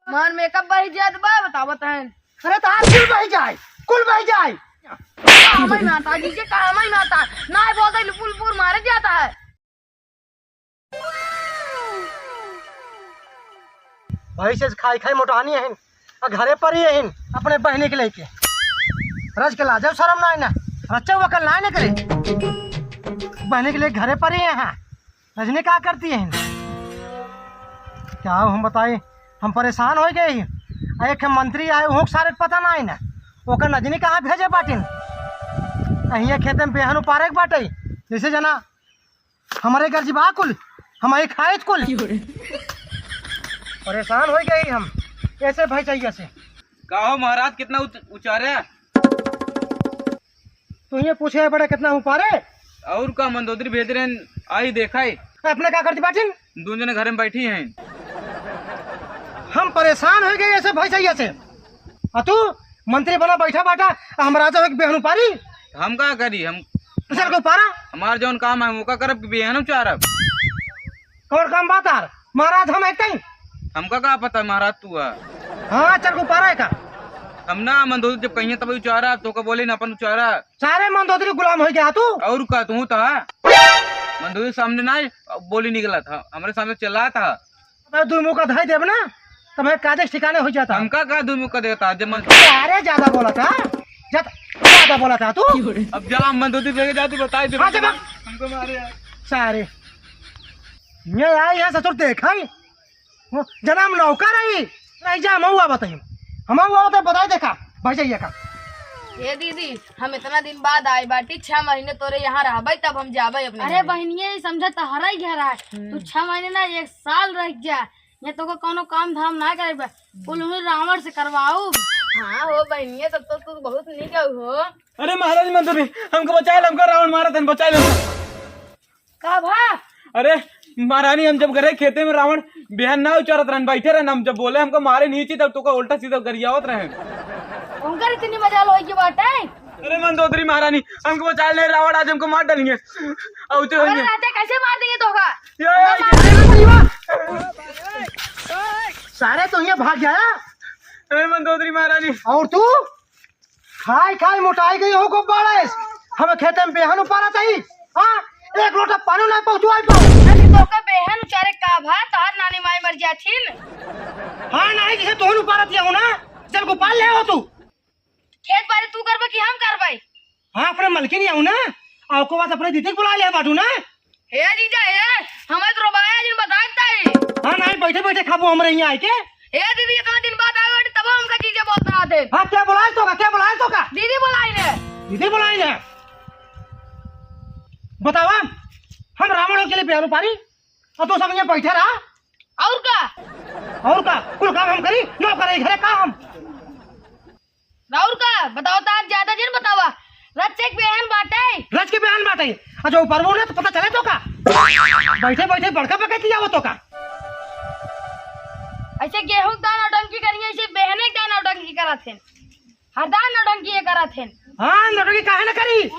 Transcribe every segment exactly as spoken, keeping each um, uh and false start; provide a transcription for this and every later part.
मार मेकअप बही जात बा, बतावत हैं। अरे तो आज कुल बही जाए, कुल बही जाए। काम ही ना था, जीजे काम ही ना था। ना बोलते लुपुर लुपुर मारे जाता है। भैंस से खाई खाई मोटानी है, आ घरे पर ही है अपने बहनी के लेके। रज के लाजो शर्म ना है ना, रच्चा वकल ना है ना करे। बहनी के लेके घरे पर ही है। रजनी का करती है? क्या हम बताई, हम परेशान हो गए ही। आ एक मंत्री आए, ओहू के सारे के पता ना है ना, ओकर रजनी कहाँ भेजे बाटिन। आ हियाँ खेते में बेहन उपारे के बाटे, जैसे जना हमरे घर जी बा कुल, हमारे खाए कुल। परेशान हो गए ही हम, ऐसे भैंसैया से। का हो महाराज, कितना उच-, उचारे? तू ये पूछे बड़े कितना उपारे? और का मंदोदरी भेज रहे हैं, आई देखा है। अपने का करती बाटिन? दोनों जने घर में बैठी हैं। हम परेशान हो गए ऐसे भैंसैया से। आ तू मंत्री बना बैठा बाटा, आ हम राजा होके बेहन उपारी? हम का करी, हम तो चल के उपारा। हमार जौन काम है, हम ओका करब कि बेहन उचारब? कौन काम बा तार? महाराज हम एक ही। हमका का पता महाराज तू है? हाँ, चल के उपारा है का? हम ना मंदोदरी जब कहिए तब उचारा, तो का बोली ना अपन उचारा। सारे मंदोदरी गुलाम हो गया तू। और का तू था? मंदोदरी सामने ना बोली निकला था, हमारे सामने चिल्ला था। अबे दू मुका धाई देब ना, तब कायदे से ठिकाने हो जाता। हमका का दू मुका देता जब मन अरे ज्यादा बोला था, ज्यादा, ज्यादा बोला था तू। अब जा मंदोदरी लेके जा, तू बताई दे। हाँ, जब हमको मारे यार। सारे ये आई है ससुर देखाई। वो जना हम नौकर रही, नहीं जा हम हुआ बताई। हम हुआ बताई बताई देखा, भाई जाइए का। ए दीदी, हम इतना दिन बाद आए बाटी, छह महीने तोरे यहाँ रहबे तब हम जाबे अपने अरे घरे। बहिनिया, ई समझा तहरा ही घर है। हम्म। तू छह महीने ना एक साल रह जा, ये तोका कौनो काम धाम ना करे बा। कुल उही रावण से करवाऊ। हाँ हो बहिनिया, तब तो तू बहुत निक हो। अरे महारानी मंदोदरी, हमको बचाए, हमको रावण मारा तन बचाए। का भा? अरे महारानी, हम जब गए खेते में रावण बेहन ना उचारत रहन, बैठे रहन, हम जब बोले हमको मारे नीचे तब तोका उल्टा सीधा गरियावत रहन। उनकर इतनी मजाल होई की बात है? अरे मंदोदरी महारानी, हमको बचा ले, रावण आज हमको मार डालेंगे। और तो अगर होंगे। रहते कैसे मार देंगे तोका? ये, ये, उनका ये, मार ये, ये, सारे तो ये भाग गया। अरे मंदोदरी महारानी। और तू? खाई खाई मोटाई गई हो को बाड़ेस। हम खेते में बेहन उपारा चाही। हाँ, एक लोटा पानी ना पहुँचवाई पाओ। अरे तोका बेहन उचारे का भा, तोहार नानी माई मर जाथिन। हाँ, नहीं, जिसे तोहन उपारा दिया हो ना, चल को पाल ले हो तू। खेत बाड़ी तू करबे कि हम करबे? हाँ, अपने मलकिन आऊ ना, आ ओकर बाद अपने दीदी के बुला ले बाटू ना। हे जीजा, हे, हमें तो रोबाया जिन बताए ताई। हाँ, नहीं, बैठे बैठे खाबो हमरे यहाँ आइके। हे दीदी, इतना दिन बाद आए बाटी, तब हमका जीजा बोलत रहत है। हाँ, क्या बुलाए तोका, क्या बुलाए तोका? दीदी बुलाई ने। दीदी बुलाई ने। बतावा, हम रावण के लिए प्यारो पारी, और तू सब यहाँ बैठे रहा। और का? और का? कुल काम हम करी, नौकर है घरे काम। राउर का बताओ, ता ज्यादा जिन बतावा। रच के बेहन बाटे। रच के बेहन बाटे। अच्छा, ऊपर वो ना तो पता चले तोका। बैठे बैठे बड़का बकैती आवत तोका। ऐसे गेहूं का नौटंकी करिए, ऐसे बेहने का नौटंकी करत हैं। हरदम नौटंकी ये करत हैं। हाँ, नौटंकी काहे ना करी?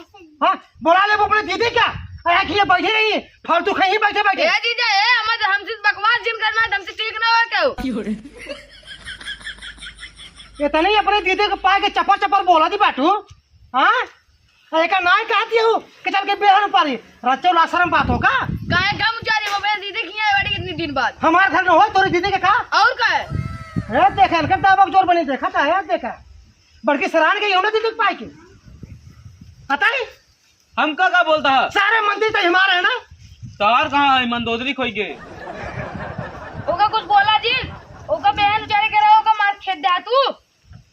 हाँ, बोला ले वो अपने दीदी का। अरे, कि ये बैठे रही, फालतू कहीं बैठे बैठे। ए जीजा, ए, हम, हमसे बकवास जिन करना, हमसे ठीक ना हो क्यों? इतने ही अपने दीदी के पाए के चपर चपर बोला दी बाटू, हाँ? अरे का नाई कहती हो कि चल के बेहन पारी, रच्चो लाशरम बात हो का? काहे गम उचारी हो बे दीदी की यहाँ बैठी कितनी दिन बाद? हमारे घर में हो तोरी दीदी के का? और का है? ए, देखा, इनका दाबक जोर बनी देखा, का है, देखा। बड़की सरान गई हो ना दीदी के पाए के। पता नहीं? हमका का बोलता है? सारे मंदिर तो हमारे है ना? तार कहाँ है? मंदोदरी खोई के। ओका कुछ बोला जी? ओका बेहन उचारे करे, ओका मार खेत दे तू।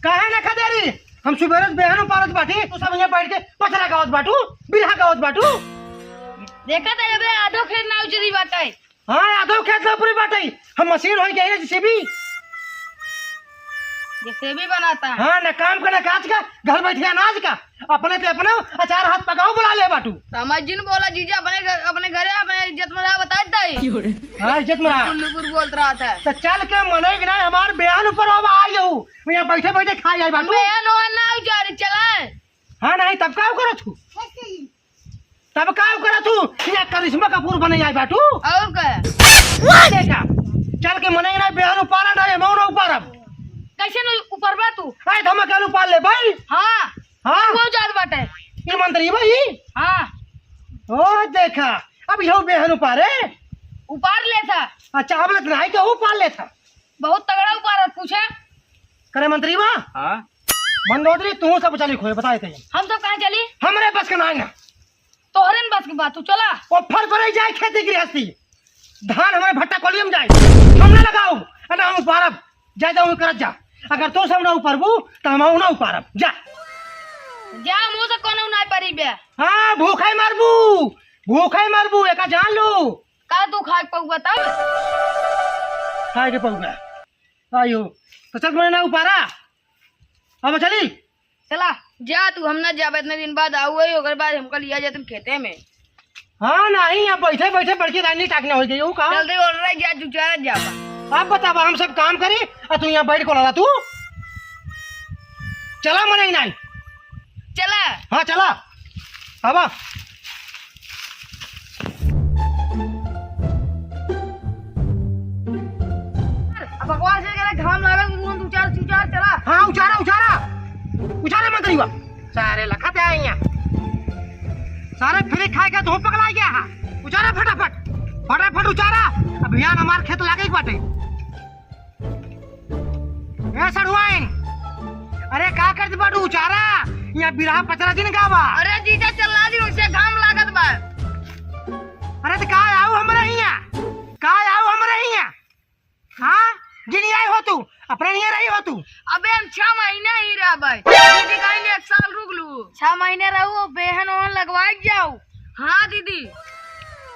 काहे ना खदेरी? हम सुबेरे से बेहन उपारत बाटी, तू सब यहाँ बैठ के पचरा गावत बाटू, बिरहा गावत बाटू। देखा था ये बे आधो खेत ना उचरी बाटे। हाँ, आधो खेत ना पूरी बाटे। हम मशीन होई गए जेसीबी। जेसीबी बनाता है। हाँ, ना काम का, ना काज का, घर बैठे अनाज का। अपने ते अपने अचार हाथ पकाओ, बुला ले बाटू। समझ जिन बोला जीजा, अपने घर, अपने घरे अपने इज्जत में रहा, बता दे। हाँ, इज्जत में रहा। लुपुर लुपुर बोलत रहा था। तो चल के मने कि नहीं, हमार बेहन ऊपर अब आ जाऊ। मैं यहाँ बैठे बैठे खा जाए बाटू। बेहन ओहन ना उचारी, चला। हाँ, नहीं, तब का करो तू? तब का करा तू? ये करिश्मा कपूर बने आए बाटू? और का? देखा, चल के मनई ना बेहन उपारा ना, एमऊ ना उपारब। कैसे नहीं उपरबा तू? आए धमक आलू पार ले भाई। हाँ। हाँ। वो जात बाटे। ये मंत्री भाई। हाँ। ओ देखा, अब यो बेहन उपारे। उपार लेता। अच्छा, अब लेत नहीं, केहू उपार लेता। बहुत तगड़ा उपार है, पूछे। करे मंत्री बा? हाँ। मंदोदरी, तू सब चली खोए, बताए थे। हम सब कहाँ चली? हमरे बस के नाई ना। तोहरे न बस के बात, तू चला। वो फर फरे जाए खेती गृहस्थी। धान हमरे भट्टा कोलियम जाए। हम ना लगाऊ, ना हम उपारब। जा, जा, उ करत जा। अगर तू सब ना उपारबू, त हम ना उपारब। जा। जा, मुँह से कोनो ना परी बे। हाँ, भूखे मरबू, भूखे मरबू, एका जान लू। का तू खाए के पउबा तब? खाए के पउबा। आयो, तो चल, मने ना उपारा। अब चली। चला, जा तू, हम ना जाब, इतने दिन बाद आऊ है, ओकर बाद हमका लिया जातन खेते में। हाँ, नहीं, यहाँ बैठे बैठे बड़की रानी टाकना हो गई, वो कहाँ? चल दे, बोल रहा है, जा, तू जा, जा बा। आप बतावा, हम सब काम करी, और तू यहाँ बैठ को लड़ा तू? चला, मने ही नहीं। चला। हाँ, चला। आवा। अब बकवास है, कह रहा घाम लागल, तुरंत उचार, उचार, चला। हाँ, उचारा, उचारा। उचारा मंत्री बा। सारे लखत है यहाँ। सारे फ्री खाए के धूप पकड़ा गया है। उचारा फटाफट। फटाफट उचारा। अभियान हमार खेत लागे के बाटे। ए सड़ुआइन, अरे का करत बाटू उचारा? यहाँ बिरहा पचरा दिन गावा। अरे जीजा चला दी, उसे घाम लागत बा। अरे तो का आऊ हमरे हियाँ? का आऊ हमरे हियाँ? हाँ? जिन आई हो तू, अपने हियाँ रही हो तू। अबे हम छह महीना ही रहबै। दीदी कहीं एक साल रुक लू। छह महीने रहू, बेहन ओहन लगवाए के जाऊ। हाँ दीदी।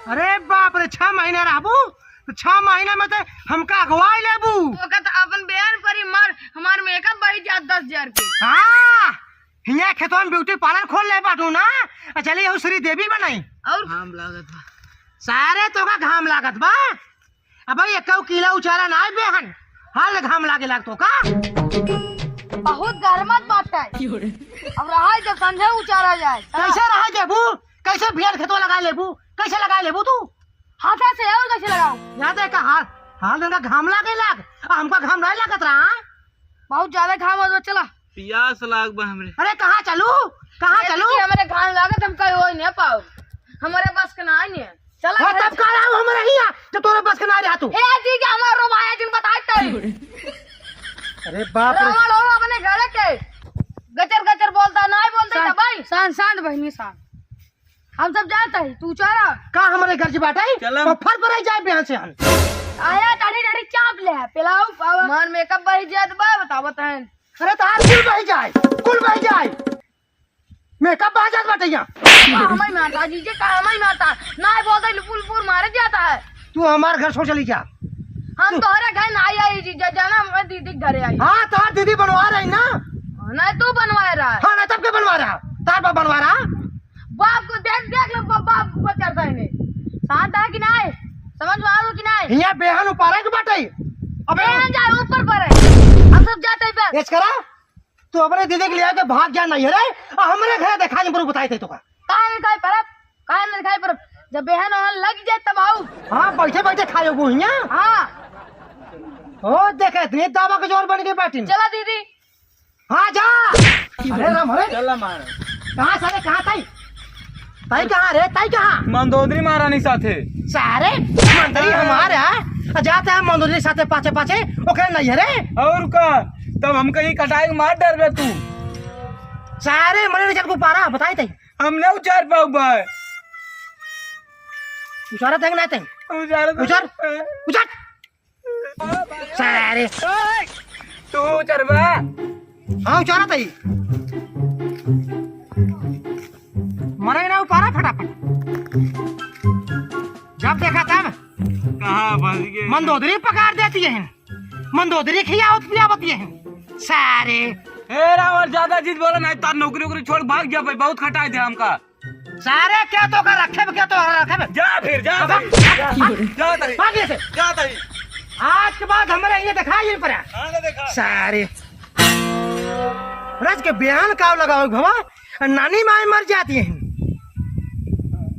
अरे बाप रे, छह महीना रहबू? तो छह महीना में तो हमका अगवाई लेबू। ओका तो अपन बेहन पर ही मार, हमार मेकअप बढ़ जात दस हजार के। हाँ, हियाँ खेतवा में ब्यूटी पार्लर खोल ले बाटू ना, आ चली यहू श्री देवी बनाई। और? घाम लागत बा। सारे तोका घाम लागत बा। अबे एकौ किलो उचारा ना बेहन, हाल घाम लागे लाग तोका। बहुत गरमत बाटे। अब रहाई तो संझे उचारा जाए। कैसे रहाई देबू? कैसे बिहान खेतवा लगा लेबू? कैसे लगा लेबू तू? हाथा से और कैसे लगाओ? यहाँ देख का हाल, हाल इनका घाम लागे लाग, आ हमका घाम नहीं लागत रहा, हाँ? बहुत ज्यादा घाम हो गया, चला। पियास लाग बा हमरे। अरे कहाँ चलू? कहाँ अरे चलू? दीदी, हमरे घाम लागत, हम कहीं हो ही नहीं पाओ। हमारे बस के ना आई नहीं। चला हाँ, घर तब से। का आऊ हमरे हियाँ, जब तोरे बस के ना रहा तू? ए जीजा, हमारो भाई जिन बताए तई। अरे बाप रे। रावण हो अपने घर के। गचर गचर बोलता, नहीं बोलते शांत, था भाई। शांत, शांत बहनी, शांत। हम सब जात हई, तू चला। का हमरे घर से बाटे? चला। तो फर पर ही जाए बिहान से हम। आया, टाढ़ी टाढ़ी चाप ले, पिलाऊ, पावा। हमार मेकअप बही जात बा, बतावत हन। अरे, तहार कुल बही जाए, कुल बही जाए। मेकअप बहा जात बाटे यहाँ। का हमई मारता, जीजे, का हमई मारता? ना बोलते, लुपुर लुपुर मारे जाता है। तू हमार घर छोड़ चली जा। हम तू तोहरे घर ना आई, आई जीजा, जाना हमारे दीदी के घरे आई। हाँ, तोहार दीदी बनवा रही ना। नहीं, तू बनवा रहा है। हाँ, ना तब के बनवा रहा? तार बाप बनवा रहा? बाप को देख, देख लो, बाप, बाप को चढ़ता है नहीं। शांत है कि नहीं? समझ में आवे कि नहीं? हियाँ बेहन उपारे के बाटे। अबे बेहन जाए ऊपर पर है। हम सब जाते हैं बस। एच करा, तू अपने दीदी के लिए आके भाग जा नहीं है रे। आ हमरे घर देखा नहीं पर बताए थे तो का। काहे नहीं खाई परब? काहे नहीं खाई परब? जब बेहन वहां लग जाए तब आऊ। हाँ, बैठे बैठे खाए वो हियाँ। हाँ। ओ देखे, इतनी दावा के जोर बन गई बाटिन। चला दीदी। हाँ, जा। अरे राम, अरे। चल मार। कहाँ सारे, कहाँ ताई? ताई कहाँ रे, ताई कहाँ? मंदोदरी महारानी साथे। सारे, मंदोदरी हमारे है। जाते हैं मंदोदरी साथे पाछे पाछे, ओकरे नहीं है रे। और का? तब हम कहीं कटाई के मार डरबे तू। सारे मने नहीं चल को पारा, बताई ताई। हम नहीं उचार पाऊ भाई। उचारा ताई ना ताई। उचार उचार। उचार। सारे। तू चरबा। हाँ, उचारा ताई। मरे ना उपारा फटाफट। जब देखा तब। कहाँ फंस गए? मंदोदरी पकार देती है। मंदोदरी खियावत पियावत ये है। सारे। ए रावण, ज्यादा चीज बोला नहीं, तार नौकरी वोकरी छोड़ भाग जा भाई, बहुत खटाई दे हमका। सारे क्या तो का रखे बे, क्या तो रखे बे? जा फिर, जा अब तई। जा, जा तई। भाग यहाँ से। जा तई। आज के बाद हमरे ये दिखाई इन पर। हाँ, ना देखा। सारे। राज के बयान काव लगाओ भवा, नानी माई मर जाती है।